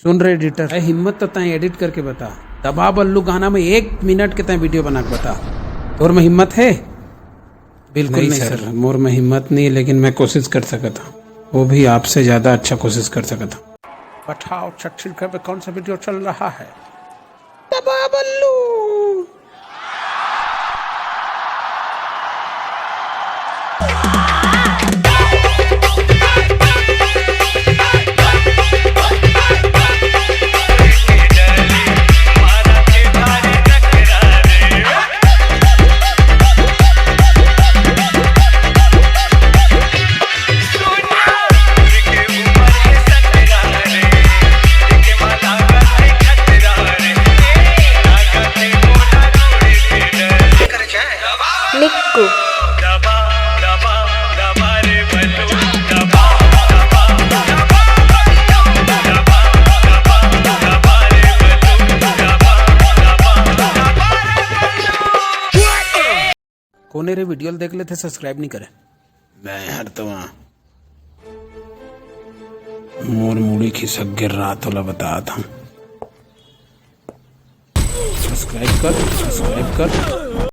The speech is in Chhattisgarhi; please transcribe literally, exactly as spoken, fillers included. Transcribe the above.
सुन रे एडिटर, ए हिम्मत तो तैं एडिट करके बता। दबा बल्लू गाना में एक मिनट के तैं वीडियो बना के बता। तोर में हिम्मत है? बिल्कुल नहीं नहीं सर। सर, मोर में हिम्मत नहीं है, लेकिन मैं कोशिश कर सकता हूँ, वो भी आपसे ज्यादा अच्छा कोशिश कर सकता हूँ। बताओ छत्तीसगढ़ में कौन सा वीडियो चल रहा है? दबा बल्लू। निक्कू। कोने रे वीडियो ल देख लेथे, सब्सक्राइब नहीं करे। मैं हर तो वहाँ मोर मुड़ी खिसक गिर रहा, तोला बतात हूँ। सब्सक्राइब कर, सब्सक्राइब कर।